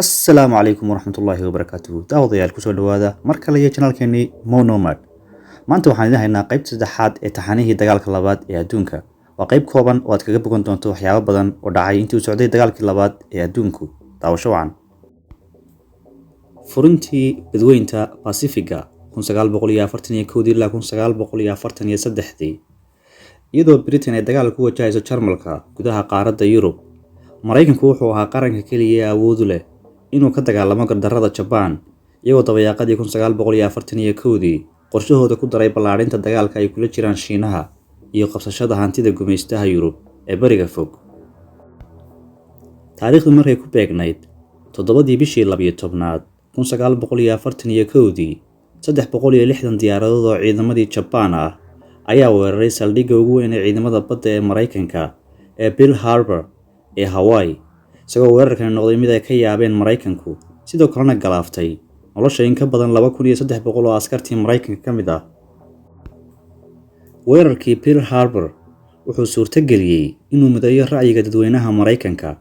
Asalaamu calaykum waraxmatullaahi wabarakaatuhu. Daawadayaal, kusoo dhawaada mar kale iyo channelkeenii Monomad. Maanta waxaan idin haynaa qaybta saddexaad ee taxanihii dagaalka labaad ee adduunka. Waa qayb kooban oo aad kaga bogan doonto waxyaabo badan oo dhacay intii uu socday dagaalkii labaad ee adduunku. Daawasho wacan. Furintii badweynta Basifiga, 1941 ilaa 1943. Iyadoo Britain ay dagaal ku wajahayso Jarmalka gudaha qaaradda Yurub, Maraykanku wuxuu ahaa qaranka keliya ee awood u leh inuu ka dagaalamo gardarrada Jabaan, iyagoo dabayaaqadii 1941dii qorshahooda ku daray ballaadhinta dagaalka ay kula jiraan Shiinaha iyo qabsashada hantida gumaystaha Yurub ee Bariga Fog. Taariikhdu markay ku beegnayd 7dii bishii 12aad 1941dii, 360 diyaaradood oo ciidamadii Jabaan ah ayaa weeraray saldhigga ugu weyn ee ciidamada badda ee Maraykanka ee Pearl Harbor ee Hawaii, isagoo weerarkani noqday mid ay ka yaabeen Maraykanku, sidoo kalena galaaftay nolosha in ka badan 2300 oo askartii Maraykanka ka mid ah. Weerarkii Pearl Harbor wuxuu suurto geliyey inuu mideeyo ra'yiga dadweynaha Maraykanka,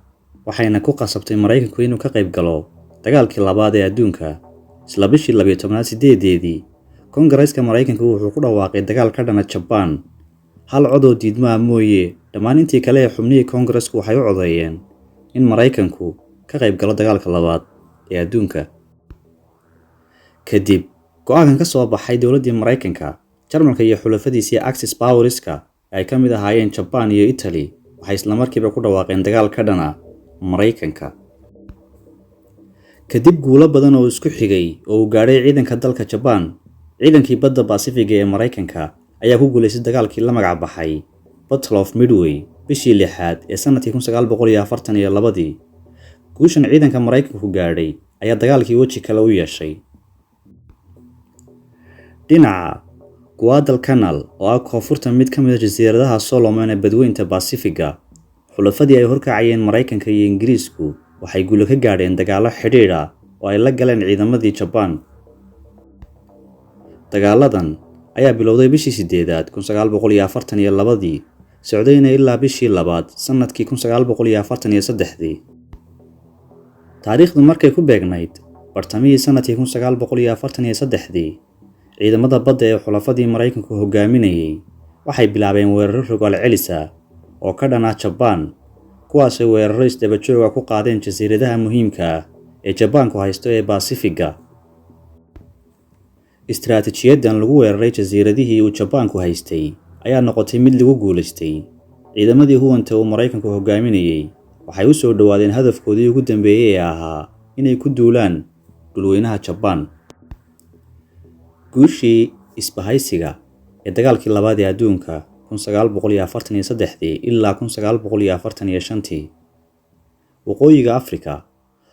waxayna ku qasabtay Maraykanku inuu ka qayb galo dagaalkii labaad ee adduunka. Isla bishii 12aad 8deedii, Koongareeska Maraykanka wuxuu ku dhawaaqay dagaal ka dhana Jabaan. Hal cod oo diidmo ah mooye, dhammaan intii kale ee xubnihii Koongareesku waxay u codeeyeen in Maraykanku ka qayb galo dagaalka labaad ee adduunka. Kadib go'aankan ka soo baxay dowladdii Maraykanka, Jarmalka iyo xulafadiisii Axis Powerska ay ka mid ahaayeen Jabaan iyo Italy waxay islamarkiiba ku dhawaaqeen dagaal ka dhana Maraykanka. Kadib guulo badan oo isku xigay oo uu gaadhay ciidanka dalka Jabaan, ciidankii badda Basifiga ee Maraykanka ayaa ku guulaystay dagaalkii la magac baxay Battle of Midway bishii lixaad ee sanadkii 1942dii. Guushan ciidanka Maraykanku gaadhay ayaa dagaalkii weji kale u yeeshay. Dhinaca Guadalcanal, oo ah koonfurta mid ka mid ah jasiiradaha Solomon ee badweynta Basifiga, xulafadii ay horkacayeen Maraykanka iyo Ingiriisku waxay guulo ka gaadheen dagaallo xidhiidh ah oo ay la galeen ciidamadii Jabaan. Dagaaladan ayaa bilowday bishii sideedaad 1942dii, socdayna ilaa bishii labaad sanadkii 1943dii. Taariikhdu markay ku beegnayd bartamihii sanadkii 1943dii, ciidamada badda ee xulafadii Maraykanku hogaaminayay waxay bilaabeen weeraro rogaal celis ah oo ka dhan ah Jabaan, kuwaasay weeraro isdaba jooga ku qaadeen jasiiradaha muhiimka ah ee Jabaanku haysto ee Basifiga. Istiraatiijiyadan lagu weeraray jasiiradihii uu Jabaanku haystay ayaa noqotay mid lagu guulaystay. Ciidamadii huwanta uu Maraykanku hogaaminayay waxay u soo dhowaadeen hadafkoodii ugu dambeeyey ee ahaa inay ku duulaan dhulweynaha Jabaan. Guushii isbahaysiga ee dagaalkii labaad ee adduunka, 1943dii ilaa 1945tii. Waqooyiga Afrika,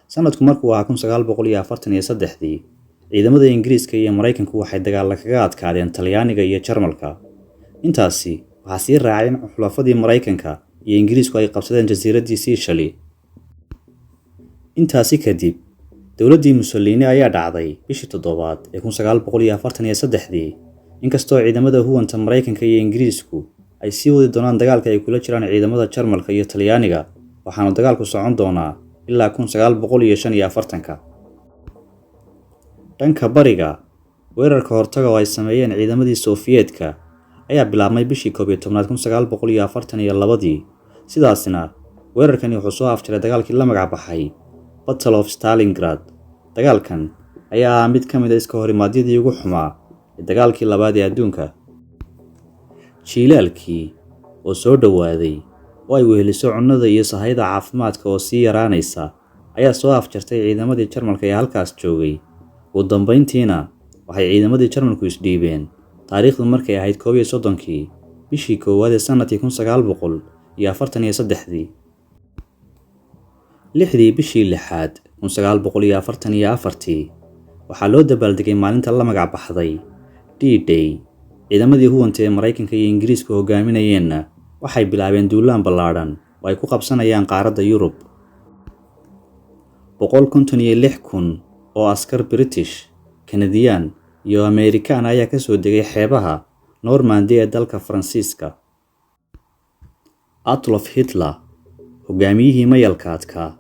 sanadku markuu ahaa 1943dii, ciidamada Ingiriiska iyo Maraykanku waxay dagaalla kaga adkaadeen Talyaaniga iyo Jarmalka. Intaasi waxaa sii raacay in xulafadii Maraykanka iyo Ingiriisku ay qabsadeen jasiiraddii Sicily. Intaasi kadib, dowladdii Mussolini ayaa dhacday bishii toddobaad ee 1943dii, inkastoo ciidamada huwanta Maraykanka iyo Ingiriisku ay sii wadi doonaan dagaalka ay kula jiraan ciidamada Jarmalka iyo Talyaaniga, waxaana dagaalku socon doonaa ilaa 1945-ka. Dhanka bariga, weerarka hortaga oo ay sameeyeen ciidamadii Sofiyeetka ayaa bilaabmay bishii 11aad 1942dii. Sidaasna weerarkani wuxuu soo afjaray dagaalkii la magac baxay Battle of Stalingrad. Dagaalkan ayaa ahaa mid ka mid ah iska horimaadyadii ugu xumaa ee dagaalkii labaad ee adduunka. Jiilaalkii oo soo dhowaaday oo ay weheliso cunnada iyo sahayda caafimaadka oo sii yaraanaysa ayaa soo afjartay ciidamadii Jarmalka ee halkaas joogay. Ugu dambeyntiina waxay ciidamadii Jarmalku isdhiibeen taariikhdu markay ahayd 31-kii bishii koowaad ee sanadkii 1943dii. 6dii bishii lixaad 1944-tii waxaa loo dabaaldegay maalinta la magac baxday D-Day. Ciidamadii huwanta ee Maraykanka iyo Ingiriisku hogaaminayeenna waxay bilaabeen duulaan ballaadhan oo ay ku qabsanayaan qaaradda Yurub. 156,000 oo askar British, Kanadiyaan iyo Ameerikaan ayaa ka soo degay xeebaha Normandy ee dalka Faransiiska. Adolf Hitler, hogaamiyihii mayalka adkaa.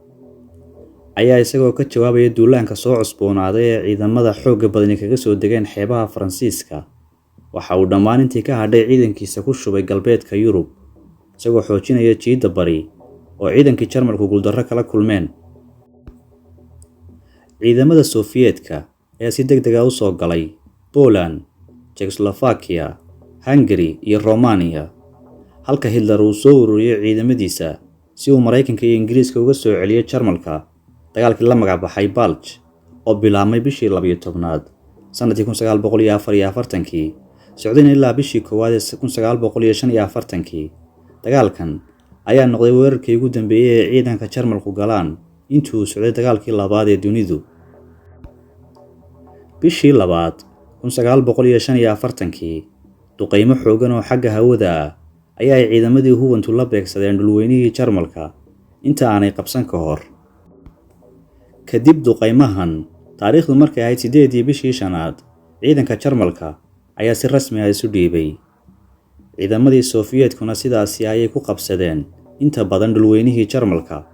ayaa isagoo ka jawaabaya duulaanka soo cusboonaaday ee ciidamada xoogga badani kaga soo degeen xeebaha Faransiiska, waxa uu dhammaan intii ka hadhay ciidankiisa ku shubay galbeedka Yurub, isagoo xoojinaya jiidda bari oo ciidankii Jarmalku guuldarro kala kulmeen. Ciidamada Sofiyeetka ayaa si degdeg ah u soo galay Poland, Czechoslovakia, Hungary iyo Romania, halka Hitler uu soo ururiyay ciidamadiisa si uu Maraykanka iyo Ingiriiska uga soo celiyo Jarmalka dagaalkii la magac baxay Bulge oo bilaabmay bishii 12aad sanadkii 1944kii, socdayna ilaa bishii 1aad ee 1945kii. Dagaalkan ayaa noqday weerarkii ugu dambeeyay ee ciidanka Jarmalku galaan intii uu socday dagaalkii labaad ee dunidu. Bishii 2aad 1945kii, duqeymo xooggan oo xagga hawada ah ayaa ay ciidamadii huwantu la beegsadeen dhulweynihii Jarmalka inta aanay qabsan ka hor. Kadib duqeymahan, taariikhdu markay ahayd 8dii bishii 5aad, ciidanka Jarmalka ayaa si rasmi ah isu dhiibay. Ciidamadii Sofiyeetkuna sidaasi ayay ku qabsadeen inta badan dhulweynihii Jarmalka.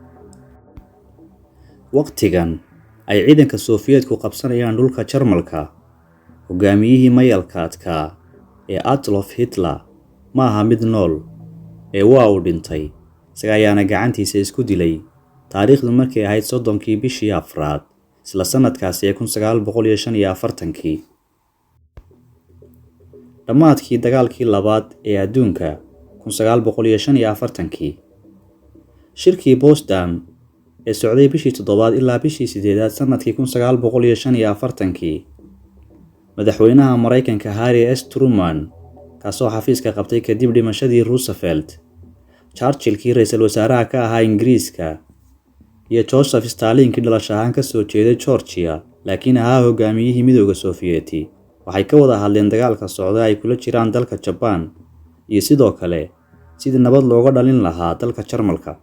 Waqtigan ay ciidanka Sofiyeetku qabsanayaan dhulka Jarmalka, hogaamiyihii mayalka adkaa ee Adolf Hitler ma aha mid nool ee waa uu dhintay, isaga ayaana gacantiisa isku dilay taariikhdu markay ahayd 30kii bishii 4aad isla sanadkaasi ee 1945kii. Dhammaadkii dagaalkii labaad ee adduunka 1945kii, shirkii Potsdam ee socday bishii 7aad ilaa bishii 8aad sanadkii 1945kii, madaxweynaha Maraykanka Harry S. Truman, kaasoo xafiiska qabtay kadib dhimashadii Roosevelt, Churchillkii ra'iisul wasaaraha ka ahaa Ingiriiska, iyo Joseph Stalinkii dhalasho ahaan ka soo jeeday Georgia laakiin ahaa hogaamiyihii Midowga Sofiyeeti, waxay ka wada hadleen dagaalka socda ay kula jiraan dalka Jabaan iyo sidoo kale sidii nabad looga dhalin lahaa dalka Jarmalka.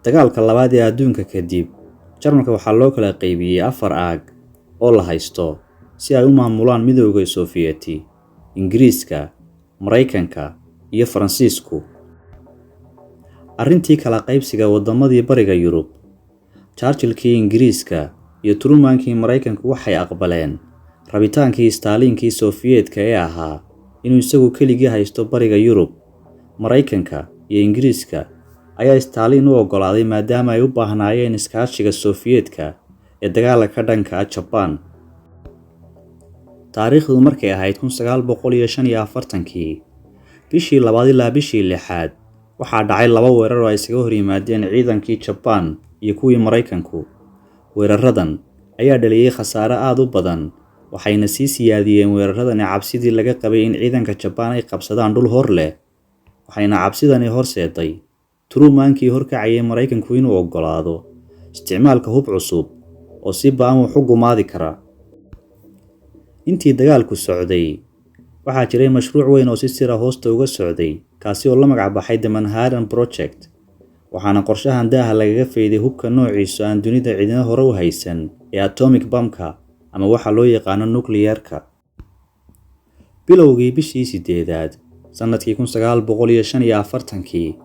Dagaalka labaad ee adduunka kadib, Jarmalka waxaa loo kala qaybiyey 4 aag oo la haysto si ay u maamulaan Midowga Sofiyeeti, Ingiriiska, Maraykanka iyo Faransiisku. Arrintii kala qaybsiga waddamadii Bariga Yurub, Churchillkii Ingiriiska iyo Trumankii Maraykanku waxay aqbaleen rabitaankii Stalinkii Sofiyeetka ee ahaa inuu isagu keligii haysto Bariga Yurub. Maraykanka iyo Ingiriiska ayaa Stalin u oggolaaday maadaama ay u baahnaayeen iskaashiga Sofiyeetka ee dagaalka ka dhanka ah Jabaan. Taariikhdu markay ahayd 1945kii, bishii 2aad ilaa bishii 6aad, waxaa dhacay 2 weerar oo ay isaga hor yimaadeen ciidankii Jabaan iyo kuwii Maraykanku. Weeraradan ayaa dhaliyay khasaare aad u badan, waxayna sii siyaadiyeen weeraradani cabsidii laga qabay in ciidanka Jabaan ay qabsadaan dhul hor leh, waxayna cabsidani horseeday Trumankii horkacayay Maraykanku inuu oggolaado isticmaalka hub cusub oo si ba'an wax u gumaadi kara. Intii dagaalku socday, waxaa jiray mashruuc weyn oo si sir ah hoosta uga socday, kaasi oo la magac baxay The Manhattan Project, waxaana qorshahan daaha lagaga fayday hubka noociisu aan dunida cidina hore u haysan ee atomic bomb-ka ama waxa loo yaqaano nuclear-ka. Bilowgii bishii 8aad sanadkii 1945kii,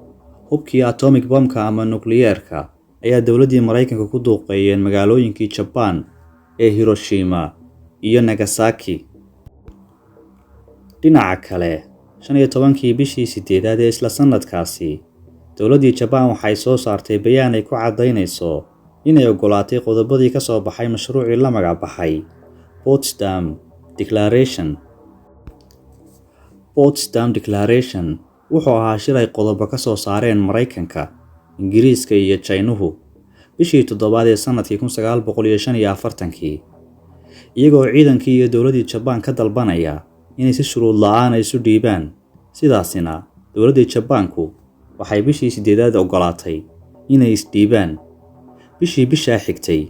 hubkii atomic bomb-ka ama nuclear-ka ayaa dowladdii Maraykanka ku duuqeeyeen magaalooyinkii Jabaan ee Hiroshima iyo Nagasaki. Dhinaca kale, 15kii bishii 8aad ee isla sanadkaasi, dowladdii Jabaan waxay soo saartay bayaan ay ku caddaynayso inay oggolaatay qodobadii ka soo baxay mashruucii la magac baxay Potsdam Declaration. Potsdam Declaration wuxuu ahaa shir ay qodobo ka soo saareen Maraykanka, Ingiriiska iyo Jaynuhu bishii 7aad ee sanadkii 1945kii, iyagoo ciidankii iyo dowladdii Jabaan ka dalbanaya inay si shuruud la'aan isu dhiibaan. Sidaasina dowladdii Jabaanku waxay bishii 8aad oggolaatay inay isdhiibaan. Bishii bishaa xigtay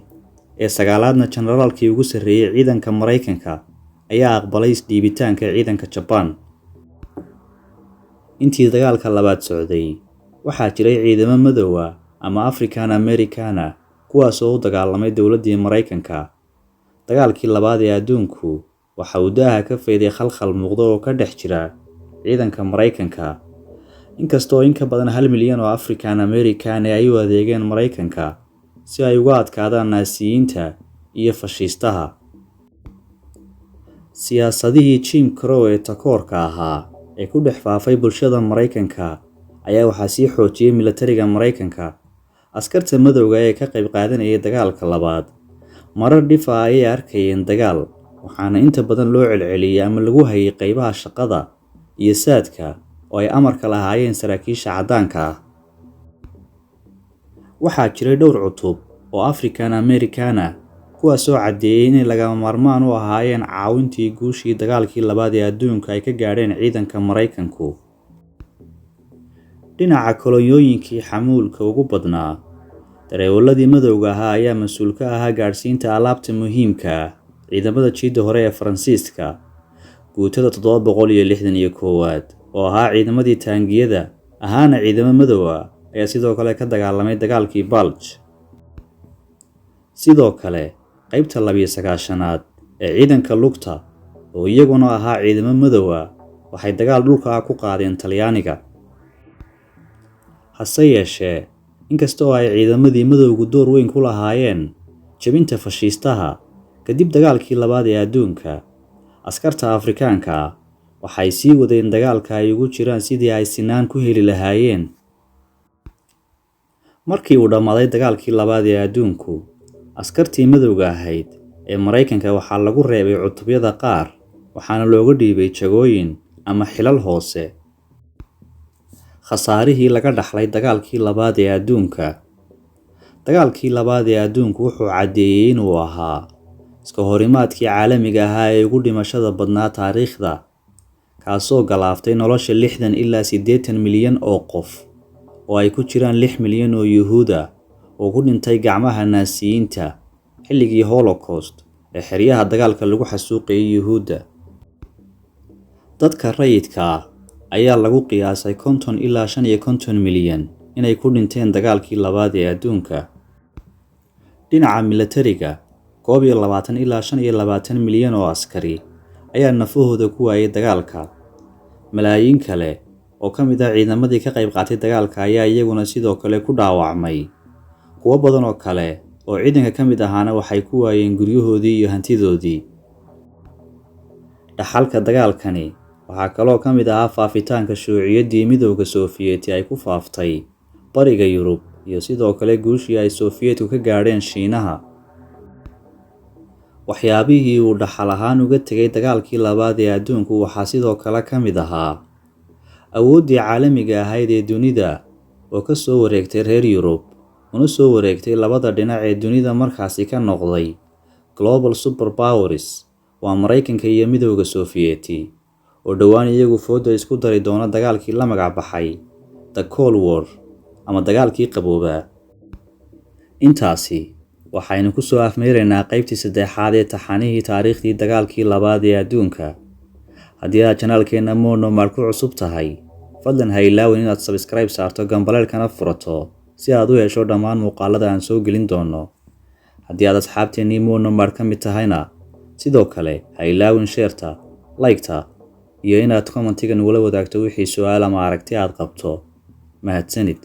ee 9aadna, generaalkii ugu sarreeyay ciidanka Maraykanka ayaa aqbalay isdhiibitaanka ciidanka Jabaan. Intii dagaalka labaad socday, waxaa jiray ciidamo madow ah ama African American ah kuwaas oo u dagaalamay dowladdii Maraykanka. Dagaalkii labaad ee adduunku waxa uu daaha ka fayday khalkhal muuqda oo ka dhex jira ciidanka Maraykanka. Inkastoo in ka badan 1 milyan oo African American ay u adeegeen Maraykanka, si ay uga adkaadaan Naasiyiinta iyo fashiistaha. Siyaasadihii Jim Crow ee takoorka ahaa ee ku dhex faafay bulshada Maraykanka ayaa waxaa sii xoojiyay militariga Maraykanka. Askarta madowga ee ka qayb qaadanayay dagaalka labaad marar dhif ah ayay arkayeen dagaal, waxaana inta badan loo celceliyay ama lagu hayay qaybaha shaqada iyo saadka oo ay amarka lahaayeen saraakiisha caddaanka ah. Waxaa jiray dhowr cutub oo African American ah, kuwaasoo caddeeyay inay lagama maarmaan u ahaayeen caawintii guushii dagaalkii labaad ee adduunka ay ka gaadheen ciidanka Maraykanku. Dhinaca kolonyooyinkii xamuulka ugu badnaa, dareewaladii madowga ahaa ayaa mas-uul ka ahaa gaadhsiinta alaabta muhiimka ah ciidamada jiidda hore ee Faransiiska. Guutada 761aad oo ahaa ciidamadii taangiyada ahaana ciidamo madow ah ayaa sidoo kale ka dagaalamay dagaalkii Bulge. Sidoo kale qaybta 92aad ee ciidanka lugta oo iyaguna ahaa ciidamo madow ah waxay dagaal dhulka ah ku qaadeen Talyaaniga. Hase yeeshee, inkasta oo ay ciidamadii madowgu door weyn ku lahaayeen jebinta fashiistaha kadib dagaalkii labaad ee adduunka, askarta Afrikaanka ah waxay sii wadeen dagaalka ay ugu jiraan sidii ay sinaan ku heli lahaayeen. Markii uu dhammaaday dagaalkii labaad ee adduunku, askartii madowga ahayd ee Maraykanka waxaa lagu reebay cutubyada qaar, waxaana looga dhiibay jagooyin ama xilal hoose. Khasaarihii laga dhaxlay dagaalkii labaad ee adduunka. Dagaalkii labaad ee adduunku wuxuu caddeeyay inuu ahaa iska horimaadkii caalamiga ahaa ee ugu dhimashada badnaa taariikhda, kaasoo galaaftay nolosha 60 ilaa 80 milyan oo qof, oo ay ku jiraan 6 milyan oo Yuhuud ah oo ku dhintay gacmaha Naasiyiinta xilligii Holocaust ee xeryaha dagaalka lagu xasuuqayay Yuhuudda. Dadka rayidka ah ayaa lagu qiyaasay 50 ilaa 55 milyan inay ku dhinteen dagaalkii labaad ee adduunka. Dhinaca militariga, 21 ilaa 25 milyan oo askari ayaa nafahooda ku waayay dagaalka. Malaayiin kale oo ka mid ah ciidamadii ka qayb qaatay dagaalka ayaa iyaguna sidoo kale ku dhaawacmay. Kuwo badan oo kale oo ciidanka ka mid ahaana waxay ku waayeen guryahoodii iyo hantidoodii. Dhaxalka dagaalkani waxaa kaloo ka mid ahaa faafitaanka shuuciyaddii Midowga Sofiyeeti ay ku faaftay Bariga Yurub iyo sidoo kale guushii ay Sofiyeetku ka gaadheen Shiinaha. Waxyaabihii uu dhaxal ahaan uga tegay dagaalkii labaad ee adduunku waxaa sidoo kale ka mid ahaa awooddii caalamiga ahayd ee dunida oo ka soo wareegtay reer Yurub una soo wareegtay labada dhinac ee dunida markaasi ka noqday Global Superpowers, waa Maraykanka iyo Midowga Sofiyeeti, oo dhowaan iyagu fooda isku dari doona dagaalkii la magac baxay The Cold War ama dagaalkii qaboobaa. Intaasi waxaynu ku soo afmeeraynaa qaybtii saddexaad ee taxanihii taariikhdii dagaalkii labaad ee adduunka. Haddii aad janaalkeena Monomar ku cusub tahay, fadlan ha ilaawin inaad subscribe saarto, gambaleelkana furato si aad u hesho dhammaan muuqaalada aan soo gelin doono. Haddii aad asxaabteennii Monomar ka mid tahayna, sidoo kale ha ilaawin sheerta, like-ta iyo inaad commentiga nagula wadaagto wixii su'aal ama aragti aad qabto. Mahadsanid.